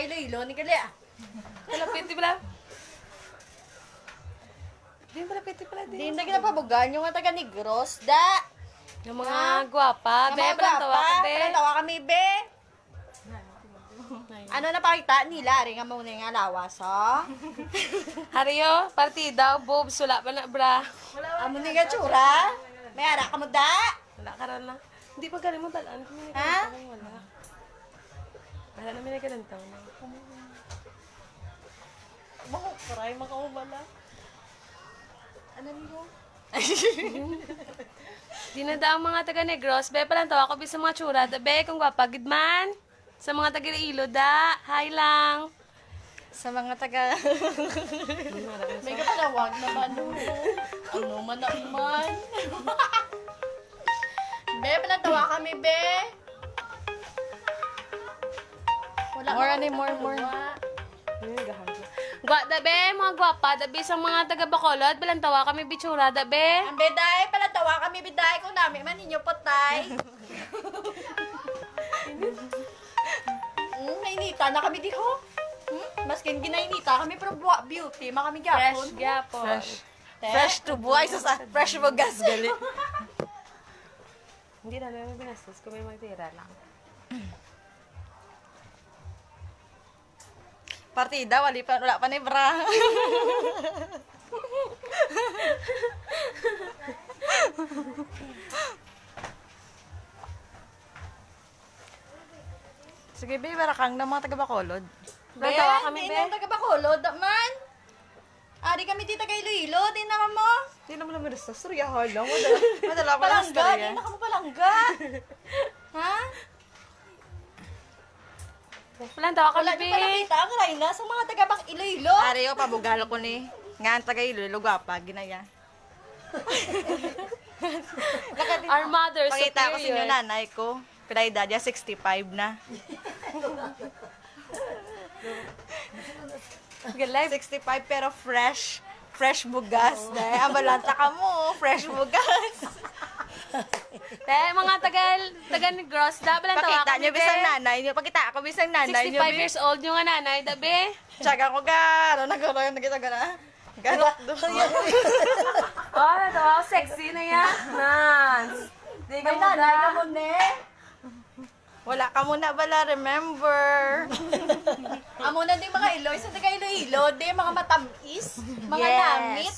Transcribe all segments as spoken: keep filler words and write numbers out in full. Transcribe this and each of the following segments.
Iloilo ni gali, ah. Kalapit, di ba? Di, malapit pala, di. Di na ginapabugan yung nga taga Negros, da. Yung mga Ah. gwapa, Yung be, mga palantawa gwapa, ka, be. Palantawa kami, be. Ano na pakita nila? Ari nga mo na yung alawas, oh. Hari, oh, partida, boobs, wala pa na, bra. Amo ni nga tsura? May ara ka mo, da? Wala ka rin na. Hindi pa galing mo talaan. Kami Ha? nagkalantaw wala. Wala namin nagkalantaw na. Mahukray, makaumala. Ano niyo? Di na daw ang mga taga Negros. Be, palantawa ko, be, sa mga tsura. Da, be, kung gwapa, gid man. Sa mga taga Iloilo, da. Hi lang. Sa mga taga May kapanawag naman, no? Ano man ang man? Be, palantawa kami, be. Wala More, man ani, more, more. Gwa, da, be, mga gwapa, da, be, sa mga taga Bacolod, palantawa kami, bitsura, da, be. Ang beday, palantawa kami, beday, kung nami man ninyo, potay. Mm, nainita na kami, di ho? Hmm? Maskin ginainita kami, pero buwa, beauty, makami gyapon. Fresh gyapon. Fresh. Te? Fresh to buhay, sa, sa fresh mo gas, gali. Hindi na namin binastos kung may magtira lang. Partida, wali pa, wala pa ni bra. Sige, be, barakang na mga taga Bacolod. Be, Natawa kami, hindi be. Nang taga Bacolod, man. Ari kami di taga Iloilo, di na kamo. Di naman naman sa storya, hala. Madala, madala pa lang Palangga, storya. Di na kamo palangga. Ha? Wala, tawa kami, Wala be. Di pala kita ang Rayna sa mga taga Bak-, Iloilo. Ari, oh, pabugal ko ni. Nga ang taga Iloilo, gwapa, ginaya. Our mother Pakita ko sa inyo superior. Nanay ko. Pila edad niya? Sixty-five na. Galing. Sixty-five pero fresh. Fresh bugas. Dahil abalanta ka mo. Fresh bugas. Te, mga taga, taga Negros, da, balanta Pakita ka niyo, kami, bisang te. Nanay niyo. Pakita ako, bisang nanay niyo, Sixty-five bi. Years old yung nga nanay, da, be. Tsaga ko, ga. Ano, nagkaroon, nagkita ka na. Ga. Oh, natawa ko, sexy na yan. Nans. Di ka May mo nanay da. Ka mo, ne? Wala ka muna bala, remember? Amo na di mga Iloy, sa taga Iloilo, di mga matamis, mga Yes. Namit.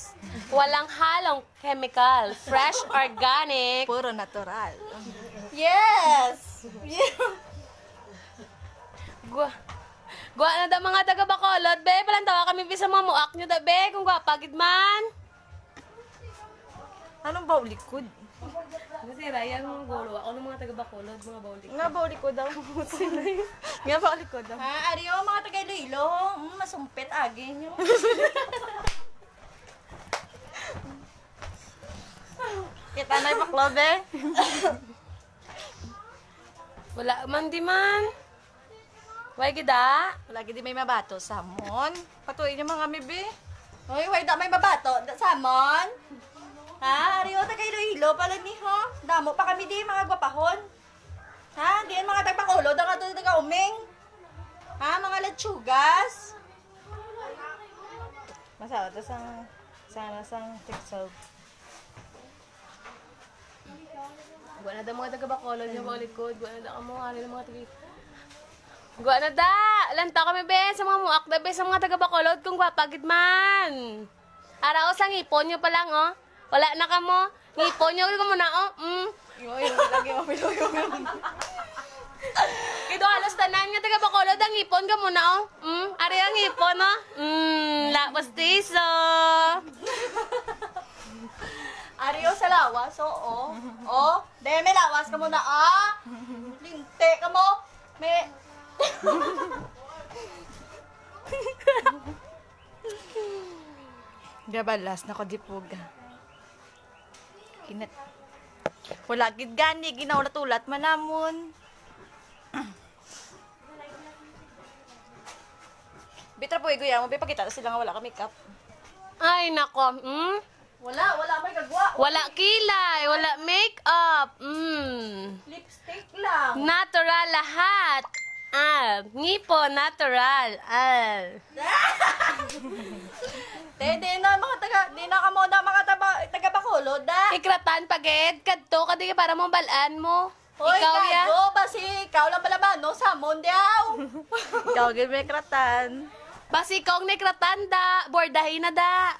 Walang halong chemical, fresh, organic. Puro natural. Yes! Gwa, gwa na da mga taga Bacolod, be. Palantawa kami, be, sa mga muak nyo da, be. Kung gwapa gid man. Anong baulikod? Kasi Ryan, ang gulo. Ako ng mga taga Bacolod, mga baulikod. Nga baulikod daw. Nga baulikod daw. Ha, ari o, mga taga Iloilo. Mm, masumpit, agi nyo. Kita na yung baklo, be. Wala man, di man. Way gid, ah. Lagi di may mabato sa amon. Patuloy niyo, mga mibi. Oy, way da may mabato da sa amon. Ha? Ari o, taga Iloilo pala ni, ho. Damo pa kami di, mga gwapahon. Ha? Diin mga tagpakulo, da nga to taga Uming. Ha? Mga latsugas. Masawa to sang, sang, sang tiksaw. Gwa na da mga taga Bacolod nga mga likod. Gwa na da kamo, ano yung mga taga-, gwa na da! Lantaw kami, be, sa mga muak da, be, sa mga taga Bacolod, kung gwapa gid man. Ara, o, sa ngipon nyo pa lang, oh. Wala na kamo. Ngipon nyo, kamo na, oh. Mm. Yo, yo, lagi, yo, yo, yo, yo. Kito halos tanan nga taga Bacolod, ang ngipon, kamo na, oh. Mm. Ari ang ngipon, oh. Mm, la, pastiso. Ari, oh, sa lawas, oh, oh. Oh, de, may lawas ka muna, ah. Linti ka mo. May Gabalas na ko, Dipuga. Init. Wala gid gani, ginaulat-ulat man namon. Bitra po, iguya mo, be, pakita sila nga wala ka makeup. Ay, nako. Hmm? Wala, wala may kagwa. Wala kilay, wala makeup. Mm. Lipstick lang. Natural lahat. Ah, ngipon, natural. Ah. Te, di na mga taga, di na kamo na mga taba-, taga Bacolod, da. Ikratan pa gid, kadto ka di para mo balaan mo. Hoy, ikaw, ya? Gago, basi ikaw lang pala ba, no? Samon, diaw. Ikaw, gid may kratan. Basi ikaw ang nikratan, da. Bordahin na, da.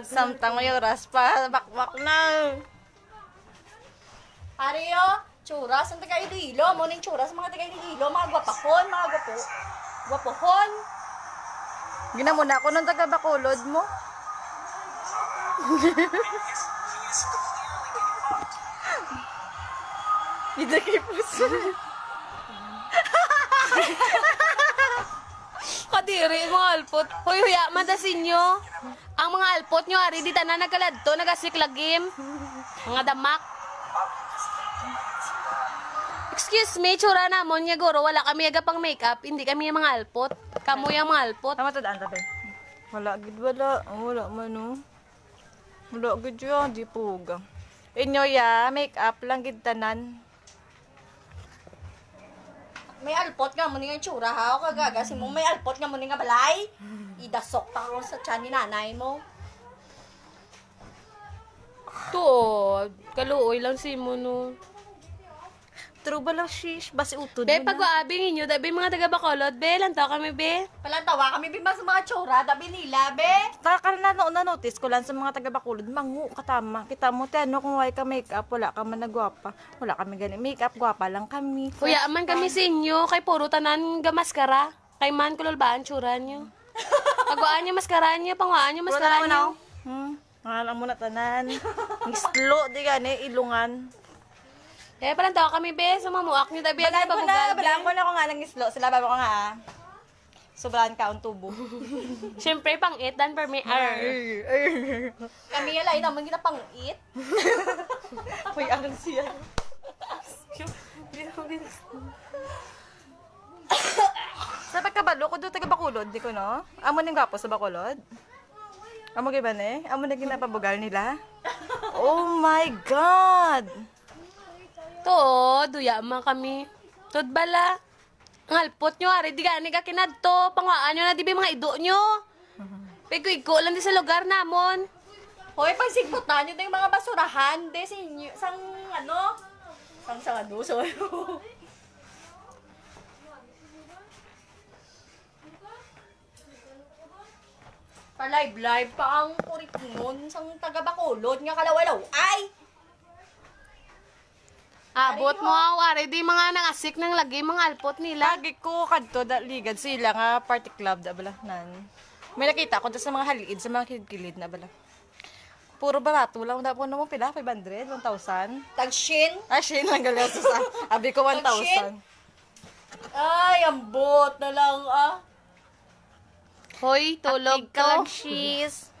Samtang may oras pa, bakwak na. Ari, oh, tsura sa taga Iloilo. Mo ning tsura sa mga taga Iloilo, mga gwapahon, mga gwapo. Gwapohon. Ginamuna ko nung taga Bacolod mo. Dito kay puso. Kadiri, mga alpot. Hoy, huya man da sinyo. Ang mga alpot nyo, ari, di tanan nagkaladto, nagasiklagim. Mga damak. Excuse me, tsura namon nga guro, wala kami aga pang makeup, hindi kami yung mga alpot. Kamo yung mga alpot. Tama to, daan, tabi. Wala, gid, wala. Oh, wala man, oh. Wala, gid, yun, di puga. Inyo, ya, makeup lang, gid, tanan. May alpot nga mo ni nga itsura, ha? O kagaga, si mo may alpot nga mo ni nga balay? Idasok pa ko sa tiyan ni nanay mo. Tuod, kaluoy lang si mo, no? True bala, shish. Basi utod. Be, mo na. Pagwaabing inyo, dabi mga taga Bacolod, be, lantaw kami, be. Palantawa kami, be, mas mga tsura, dabi nila, be. Takal na, no, na-notice ko lang sa mga taga Bacolod, mangu katama. Kita mo, te, ano, kung way ka makeup, wala ka man nagwapa. Wala kami gani makeup, gwapa lang kami. Kuya, man kami sa inyo, kay puro tanan gamaskara. Kay man, kululbaan, tsura nyo. Pagwaan nyo, maskara nyo, pangwaan nyo, Puro maskara tanan, nyo. Oh. Hmm. Nga lang muna tanan. Ngislo, di gani, ilungan. Eh, palantaw kami, be. Sumamuak nyo, tabi. Balaan ko na, balaan ko na kung nga nang islo. Sila ba ko nga, ah. Sobrahan ka ang tubo. Siyempre, pang-it, dan per me. Arr. Ay, ay. Kami yung lain naman ginapang-it. Uy, ang siya. Sa pagkabalo ko do taga Bacolod, di ko, no? Amo ning gwapo sa Bacolod. Amo gid ba ni? Amo na ginapabugal nila. Oh my God! To, duya man kami. Tod bala. Ang alpot nyo, ari, di gani ka kinadto. Pangwaan nyo na, di ba, mga ido nyo? Pigko-igko lang di sa lugar namon. Hoy, pagsigputan nyo na yung mga basurahan, de, sa inyo, sang, ano? Sang, sang, ano, so, pa-live-live pa ang kuriknon sang taga Bacolod nga kalaw-alaw. Ay! Abot mo, aw, ari, di mga nangasik nang lagi, mga alpot nila. Lagi ko kadto, da, ligad sila nga party club, da, bala, nan. May nakita ko da sa mga haliid, sa mga kilid-kilid na, bala. Puro barato lang, da, po, no, pila, five hundred, one thousand? Tag-shin? Ah, shin lang, gali, sa, abi ko, one thousand. Ay, ambot na lang, ah. Hoy, tulog Atig ka to. Lang, sis.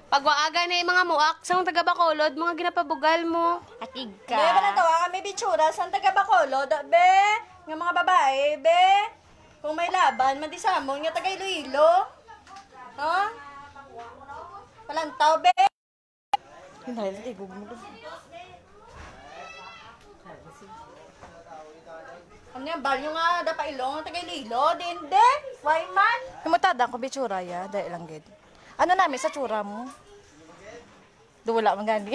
Pagwaaga na yung mga muak sa mga taga Bacolod, mga ginapabugal mo. Atig ka. Be, wala daw kami bitsura sa taga Bacolod, be. Nga mga babae, be. Kung may laban, madisamon nga taga Iloilo. Ha? Palantaw, be. Hinay, igog mo lang. Ano yan, balyo nga, da pa ilong, taga Iloilo, din, din. Why man? Himutada ko bitsura ya, dahil lang gid. Ano nami sa tsura mo? Do, wala man gani.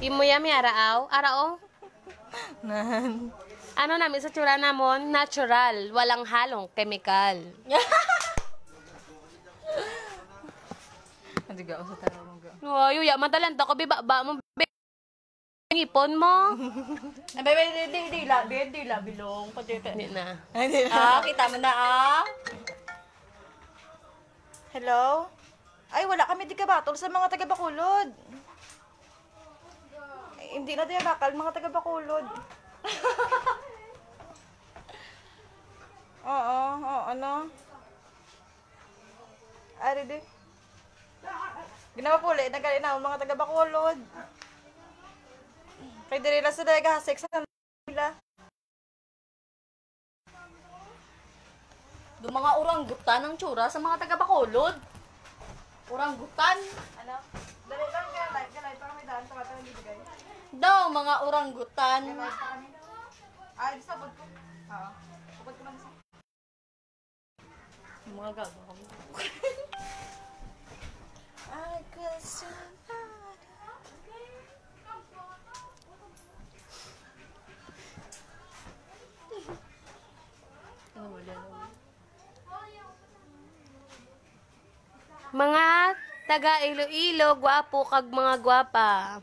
Imo ya, mi araaw, araaw. Nan. Ano nami sa tsura namon? Natural, walang halong kemikal. Hindi ka, sa tara mo ga. Ay, uya, matalanta ko, be, ba, ba mo, be. Ngipon mo. Ah, be, be, di, di, di, la, be, di, la, bilong, pati, pe. Hindi na. Ay, di na. Ah, kita mo na, ah. Hello? Ay, wala kami di kabatol sa mga taga Bacolod. Ay, hindi na tayo bakal, mga taga Bacolod. Oo, oo, ano? Ari di. Ginapapuli na gali na ang mga taga Bacolod. Kay diri lang sila nagahasik sa nila. Do mga oranggutan ang tsura sa mga taga Bacolod. Oranggutan. Ano? Dali lang, kaya live, kaya live pa kami daan, tawag kami bibigay. Daw, mga oranggutan. Kaya live pa kami. Ay, di sabot ko. Mga gago kami. I could survive. Ano mo, Lolo? Mga taga Iloilo, gwapo kag mga gwapa.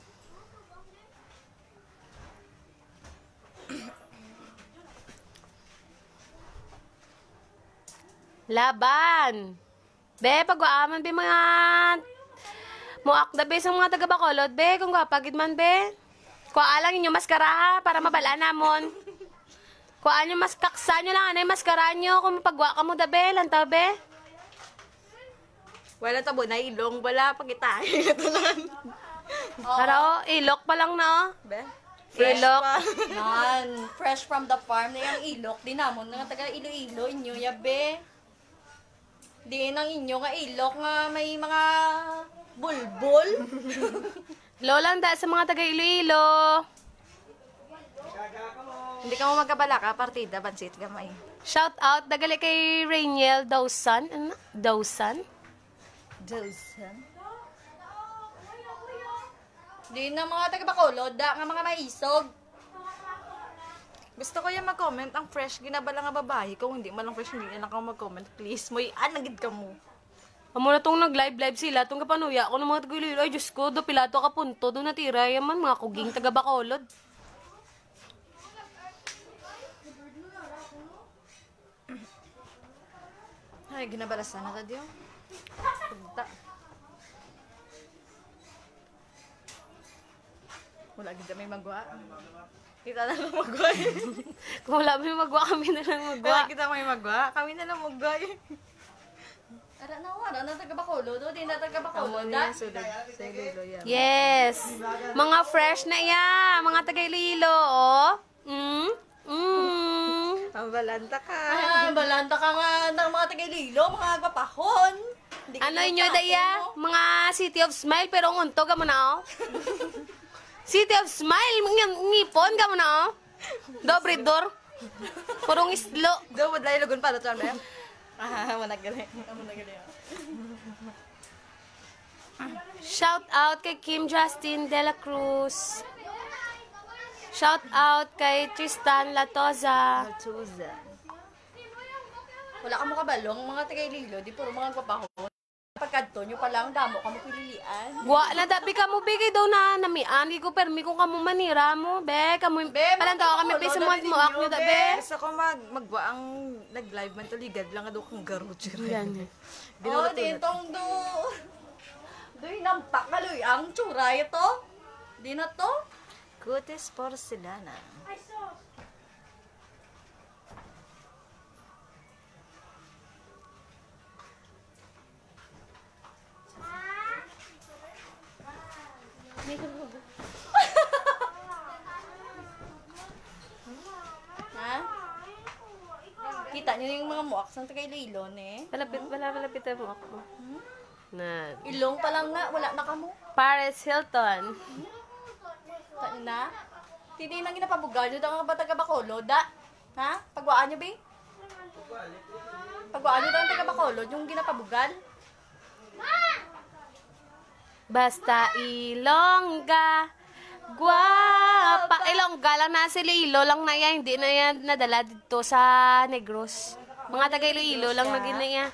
Laban. Be, pagwaaman, be, mga muak da, be, sa mga taga Bacolod, be, kung gwapa gid man, be. Kuha lang inyo maskara, ha, para mabal-an namon. Kuha nyo, mas kaksa nyo lang, anay, maskara nyo, kung mapagwa ka mo da, be, lantaw, be. Wala tabo na ilong, wala, pagkita. Ito lang. Para, oh, ilok pa lang na, oh. Be? Fresh Ilok. pa. Nan, fresh from the farm. Na yung ilok, di namon nga taga Iloilo, inyo, yabe. Di nang inyo nga ilok nga may mga bulbul. Hello lang da sa mga taga Iloilo. Hindi ka mo magkabalaka, partida, bansit gamay. Shout out, dagali kay Rainiel Dawson. Ano? Dawson? Dawson? Di na mga taga Bacolod, da nga mga maisog. Gusto ko yung mag-comment ang fresh ginabala nga babayi. Kung hindi man lang fresh, hindi na lang ako mag-comment. Please, mo iyan na gid ka mo. Amo na tong nag-live-live sila, tong kapanuya ko ng mga taga Iloilo. Ay, Diyos ko, do pilato ka punto, do natira yaman, mga kuging taga Bacolod. Ay, ginabalasan na ta, Dio. Punta. Wala gid may magwa. Kita na lang magwa. Kung wala may magwa, kami na lang magwa. Wala kita may magwa. Kami na lang magwa. Ara na, wala na taga Bacolod, do. Di na taga Bacolod, Amo da. Niya, sulod. Sulod, loyal. Yes. Mga fresh na iya. Mga taga Iloilo, oh. Mm. Mm. Ang balanta ka. Ah, balanta ka nga ng mga taga Iloilo, mga gapahon. Hindi Ano kayo inyo, gapahon, daya? no? Mga City of Smile, pero ang untog, amo na, oh. City of Smile, ng ngipon, amo na, oh. Dobredor. Purong islo. Do, wala yung lagun pala to, ano? Ah, managdali. Managdali, ah. Shout out kay Kim Justin De La Cruz. Shout out kay Tristan Latoza. Matuza. Wala ka makabalong, mga taga Iloilo, di puro mga gwapahon. Pagkadto nyo pa lang, damo ka mo pililian. Wa na, da, be, kamo, be, kay daw na namian, di ko permi kung kamo manira mo, be, kamo, Be, palantaw kami, be, sa mga muak nyo, da, be. Gusto ko mag-, magwa ang nag-live man to, ligad lang, ado kang garo, tsura. Yan. Oh, Ginulot-ulot. Di itong do. Doy, nampak na, Loy, ang tsura ito. Di na to. Cutis porcelana. Ha? Kita niyo yung mga muak sa taga Iloilo, ne? Palapit, wala, palapit ang muak mo. Hmm? Na. Ilong pa lang na, wala na kamo. Paris Hilton. Kita niyo na? Tini nang ginapabugal niyo, ang mga taga Bacolod, da? Ha? Pagwaan niyo, be? Pagwaan niyo, ang taga Bacolod, yung ginapabugal? Basta Ilongga, guwapa. Ilongga lang na, si Lilo lang na yan, hindi na yan nadala dito sa Negros. Mga taga Iloilo lang na gid na yan.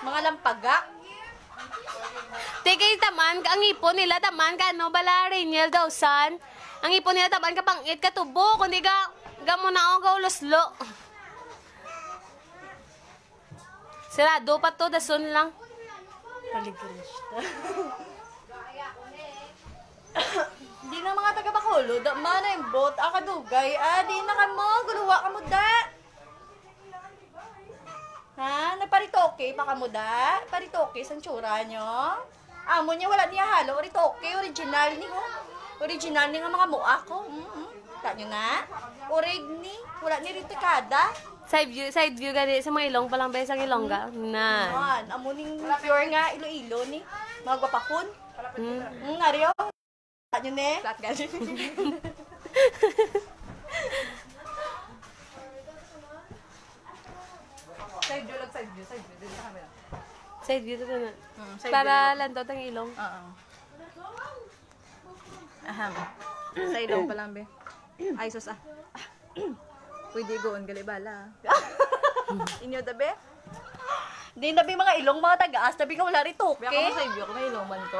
Mga lampaga. Te, kay taman, ang ipon nila, taman ka, ano, bala, Rainiel Dawson. Ang ipon nila, taman ka, pangit ka, tubo, kundi ka, gamo na, o, gauluslo. Sarado pa to, dason lang. Paligrista. Di na mga taga Bacolod, da, man, ang bot, ah, kadugay, ah, di na kamo, guluwa kamo, da. Ha? Nagparitoke pa kamo, da? Paritoke sa tsura nyo? Amo niya, wala niya halo. Ritoke, original ni, oh. Original ni nga mga muak, oh. Mm, mm. Ta nyo na? Orig ni, wala ni ritikada. Side view, side view gani sa mga ilong pa lang, be, sa Ilongga. Na. Man, amo ning pure nga Iloilo ni. Mga gwapahon. Mm. Mm, Mario. Ano ne? Flat gani. Dito na. Mm, sa Para ilong. Lantaw tang ilong. Oo. Aham. Sa ilong pa lang, be. Ay, sus, ah. Pwede igoon, gali bala. Inyo, da, be? Di na, be, mga ilong, mga tagaas, tabi nga wala rin toke. Biya ka mo sa ibyo, kung may ilong man ko.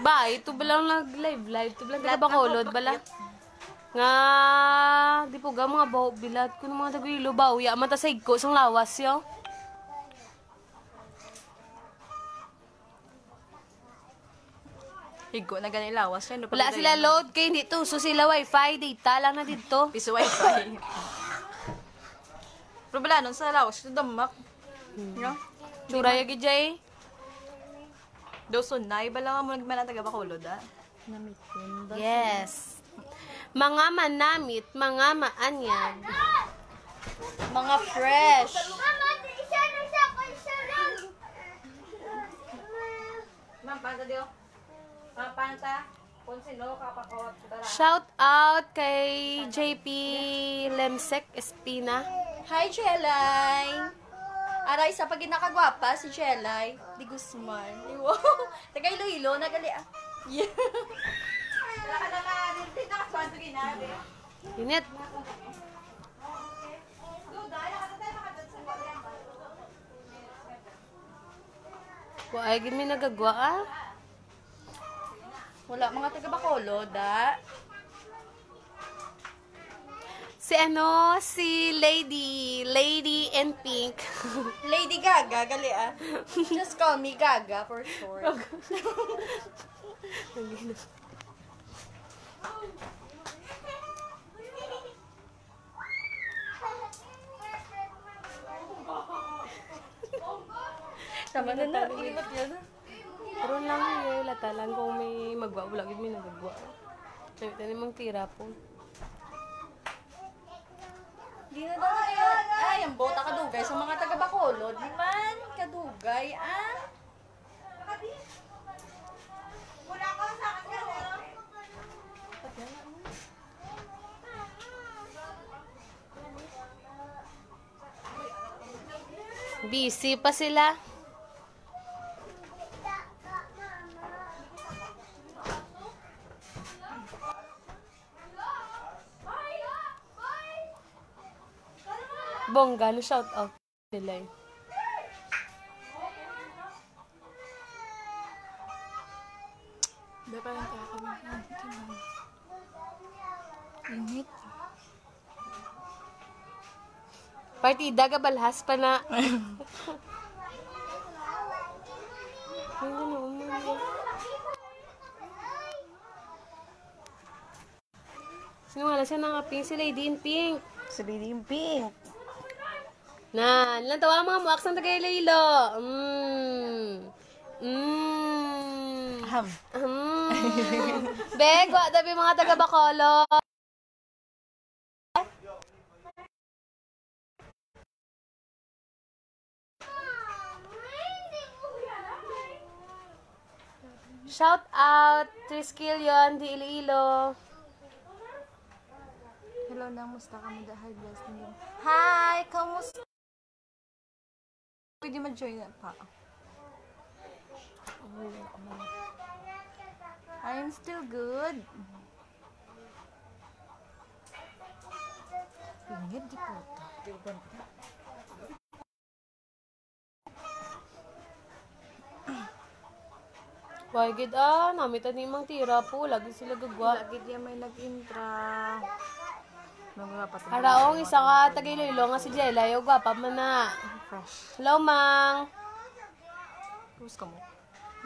Ba, ito ba lang nag-live-live? Ito ba lang taga Bacolod, bala? Nga, di po ga mga baho, bilat ko ng mga taga-ilo, ba? Uya, mata sa igko, sang lawas, yo. Higo na gani lawas siya, no? Wala sila load kay hindi to. So sila wifi, data lang na dito. Piso wifi. Pero bala nun sa lawas, ito damak. Hmm. No? Tsura ya gid, Jay. Daw sunay, bala nga mo nagmana taga Bacolod, ah. Namitin ba? Yes. Mga manamit, mga maanyag. Mga fresh. Ma'am, panta diyo. Ma'am, panta. Kung sino, kapakawat ko dara. Shout out kay J P Lemsek Espina. Hi, Jelay! Aray, sa pag nakagwapa si Jelay de Guzman. Wow! Taga Iloilo, nagali ah. Yeah. Init. Wa ay gid mi nagagwa, ah. Wala, mga taga Bacolod, da. Si ano, si Lady, Lady in Pink. Lady Gaga, gali, ah. Just call me Gaga for short. Tama na na, ilimot yun. Karon lang, eh, lata lang kung may magwa, wala gid may nagagwa. Sabi tayo mang tira po. Di na daw kayo. Ay, ang bota kadugay sa mga taga Bacolod. Di man, kadugay, ah. Busy pa sila. Bongga, no, shout out. Delay. Dapat lang kaya kami. Init. Partida, gabalhas pa na. Ay, ano, umay. Sino nga na siya nakapink? Si Lady in Pink. Si Lady in Pink. Na, nilang tawa ang mga muwak sa taga Iloilo. Mm. Mm. Ahem. Mm. Beg, wa dabi mga taga Bacolod. Shout out, Triskelion, di Iloilo. Hello, nang musta ka mo? Hi, blessed. Hi, kamusta? Pwede mag-join na pa. I'm still good. Ingid di puta. Why gid, ah, namit ani mang tira po, lagi sila gagwa. Lagi diya may nag-intra. Nagwapa to. Haraong isa ka taga Iloilo nga si Jella, yo, gwapa man na. Fresh. Hello, Mang. Tapos ka mo?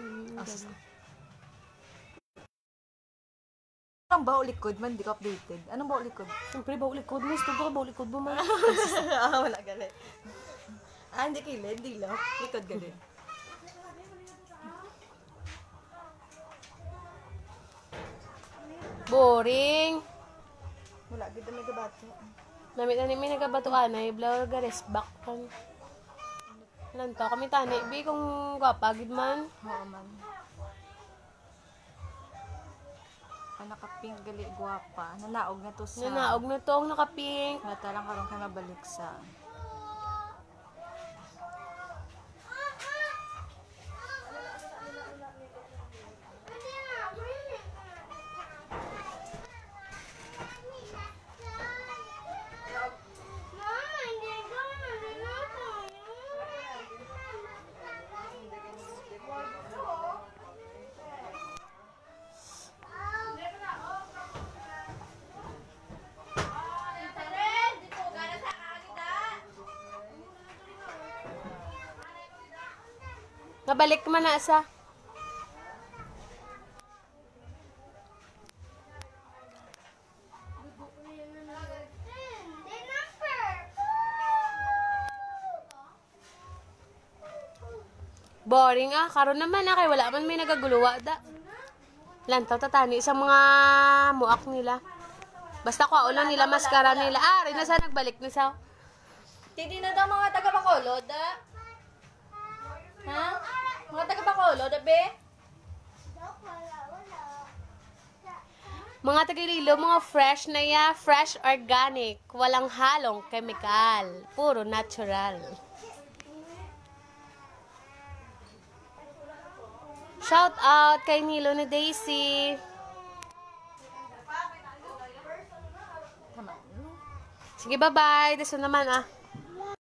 Hmm, Assist. Ang bao likod man, di ko updated. Anong bao likod? Siyempre, bao likod. Miss, tubo ka bao likod mo man. Ah, wala gali. Ah, hindi kilid, dilo. Likod gali. Boring. Wala gid may gabato. Namit na ni may nagabato anay, blow ga respect kan. Lantaw kami tani, bi, kung gwapa gid man. Oo man. Ang naka-pink gali gwapa. Nanaog na to sa Nanaog na to ang naka-pink. Nata lang karon kay mabalik sa Balik man na sa. Boring ah. Karon naman ah, kay wala man may nagaguluwa da. Lantaw ta tani sa mga muak nila. Basta kuha ulo nila, mascara nila. Ah, rin na sa nagbalik na sa. Titi na daw mga taga Bacolod, ah. Ha? Mga taga Bacolod, abe? Mga taga Iloilo, mga fresh na ya, fresh organic, walang halong kemikal, puro natural. Shout out kay Nilo ni Daisy. Sige, bye-bye. Dason naman ah.